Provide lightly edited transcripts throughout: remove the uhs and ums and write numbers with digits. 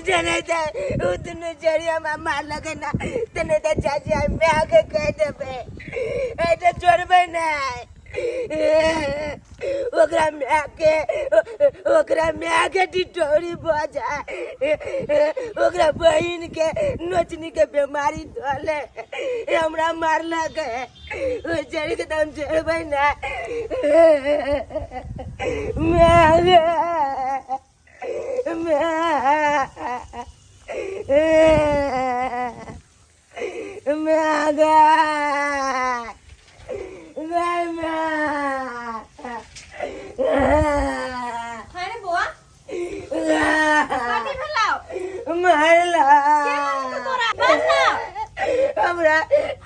जने ते उ दुनू चोरी हमरा मारलक ना तने ते चाची आई माय के कह देबे ए ते छोड़बै नहीं। ओकरा माय के, ओकरा माय के टिटोरी भऽ जाय, ओकरा बहिन के नोचनी के बीमारी धले हमरा मारलक। ओ चोरी के तऽ हम छोड़बै ना। माय गे, माय, माय गे, माय, माय। हाय रे बौआ, कथी भेलौ? मारला। के मारलकौ तोरा? बाज ना। हमरा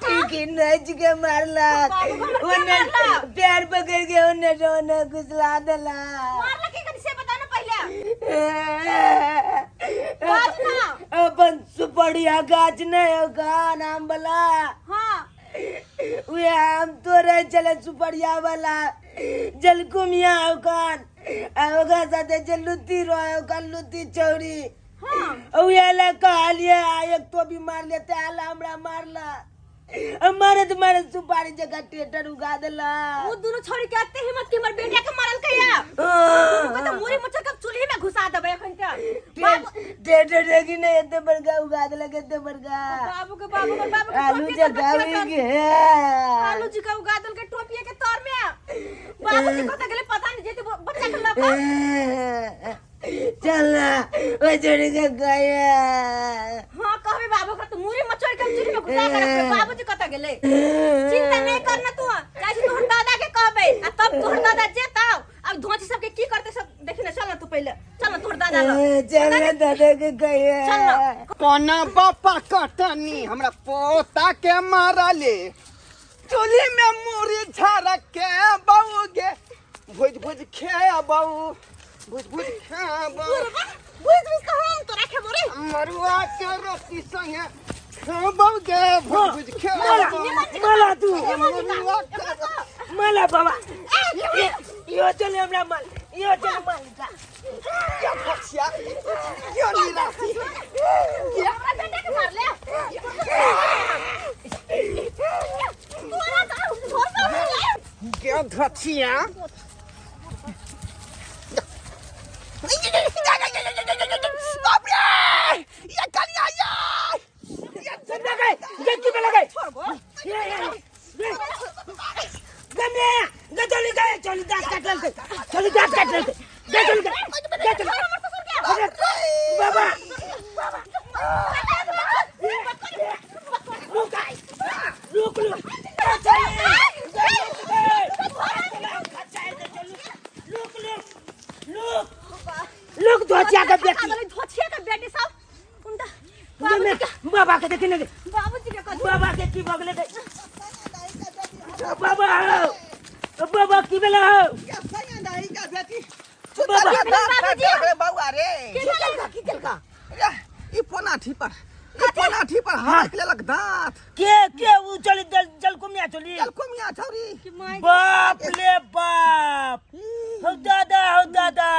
ठीक नच के मारलक। बाबू, हमरा के ओने मारलक? पैर पकड़ के ओने से ओने घुसला देला। मारलक के कनी से बता ना पहिले। बाज ना। अपन सुपड़िया गाछ नहीं हो नाम वाला। हाँ। वे आम तोड़े चले सुपड़िया वाला जलकुमिया ओकन आ ओकरा साथे जे लुत्ती रहे ओकर लुत्ती चौरी। हाँ। उहे ले कहलिए आ एक तो भी मार लेते आला हमरा मारला। आ मारत मारत सुपारी जगह टेटर उगा देला। वो दोनों छोड़ी के आते हिम्मत के हमर बेटा के मारल कहिया। दोनों के तो मुरी मुचर के चूल्ही में घुसा देबै अखन के। बाबू टेटर देखी नहीं एते बड़का उगा देलक एते बड़का। बाबू के बाबू के बाबू के आलू टोपिया के जगावी बच्चा के। आलू जी का उगा देल के टोपिया के तर में। बाबू जी कत गेले पता नहीं, जेते बच्चा के लगा। चल ना वो छोड़ी के गया। हाँ कहबे बाबू के तो मुरी मचोड़ के चूल्ही में घुसा के रखबे। बाबू जी कत गेले? चिंता नहीं करना तू, चाहे तोहर दादा के कहबे आ तब तोहर दादा जेताव अब धोची सबके की करते सब देखी ना। चल ना तू पहले, चल ना तोहर दादा लग। चल ना दादा के गया। चल ना। कोना बापा कटनी हमरा पोता के मारले, चूल्ही में मुरी झरक के बऊ गे, भुज भुज खे बऊ, भुज भुज खे बऊ। बुझ बुझ के हम तोरा खेबो रे। मरुआ के रोटी संगे खेबौ गे, भुज भुज खे मला मला तू मरुआ के मला बाबा यो चले हमरा माल यो चले माल जा। क्या फसिया क्यों निराशी हमरा बेटा के मारले तोरा तो घर पर ले। क्या धचिया बाप रे, ये कनिया ये सब लगे ये की में लगे। छोड़ गो। ये ये गमे गचली गए चली दांत काटल के, चली दांत काटल के, गचली गए गचली। अरे बाबा रुक रुक रुक रुक रुक धोचिया के बेटी। धोचिया के बेटी सब उनका बाबूजी के बाबा के देखी नहीं। बाबूजी के कथी बाबा के की बगले के बाबा हो बाबा की बेला हो बाबा बउआ रे की केलका, की केलका? ई पोनाठी पर, ई पोनाठी पर हाथ लेलक दांत। के उ चली जलकुमिया चली। जलकुमिया छौरी। बाप रे बाप, हो दादा हो दादा।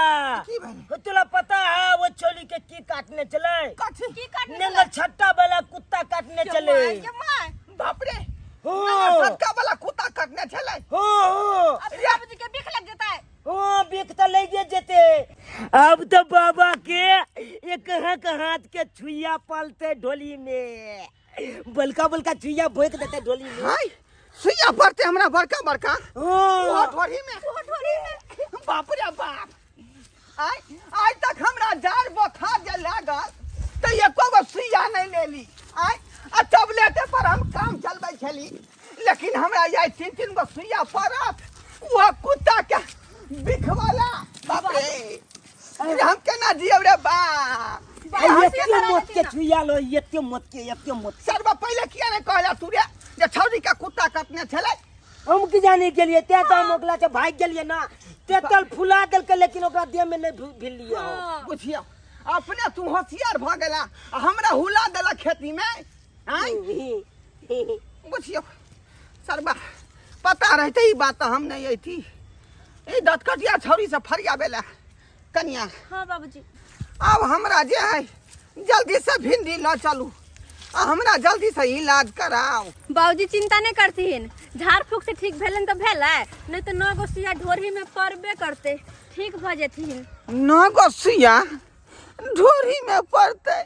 की भेलै? हो तोला पता है वो छोली के की काटने चले? कथी? की काटने नेंगल छट्टा वाला कुत्ता काटने चले। के my. बाप रे, हो सटका वाला कुत्ता काटने छलै। हो हो। अब बाबूजी के बिख लग जेतै। हो बिख तो लगे जेते। अब तो बाबा के एक हक हाथ के छुइया पलते ढोली में, बलका बलका छुइया भोक देते ढोली में। हाय सुइया पड़ते हमरा बड़का बड़का हो ओ ढोरी में, बाप रे बाप, आइ आइ तक हमरा जाड़ बोखार जे लागल तऽ एको गो सुइया नहि लेली। आइ आ टैबलेटे पर हम काम चलबै छली, लेकिन हमरा आइ तीन तीन गो सुइया पड़त ओ कुत्ता के बिखवाला। बाप रे, अरे हम केना जियब रे बाप। एते मत के छुइया लो, एते मत के, एते मत। सरबा पहिले किया नहि कहला तू रे जे छौरी के कुत्ता कटने छलै? हम की जाने के लिए ते तो हम ओकरा से भाग गेलिए ना, ते तल फुला देलकै लेकिन ओकरा देह में नहीं भिड़लिए हो। हाँ। बुझियौ अपने तू होशियार भऽ गेला आ हमरा हुला देला खेती में। आँय बुझियौ सरबा, पता रहते ई बात तऽ हम नहि अयती। ई दतकटिया छौरी से फरियाबे ला कनिया। हाँ बाबूजी। आब हमरा जे है जल्दी से भिंडी लऽ चलू आ हमरा जल्दी से इलाज कराउ। बाबूजी चिंता नहीं करथिन, झाड़ फूक से ठीक भेलन तो भेलै, नहीं तो 9 गो सुइया ढोरी में पड़बे करते, ठीक भऽ जेथिन। 9 गो सुइया ढोरी में पड़ते।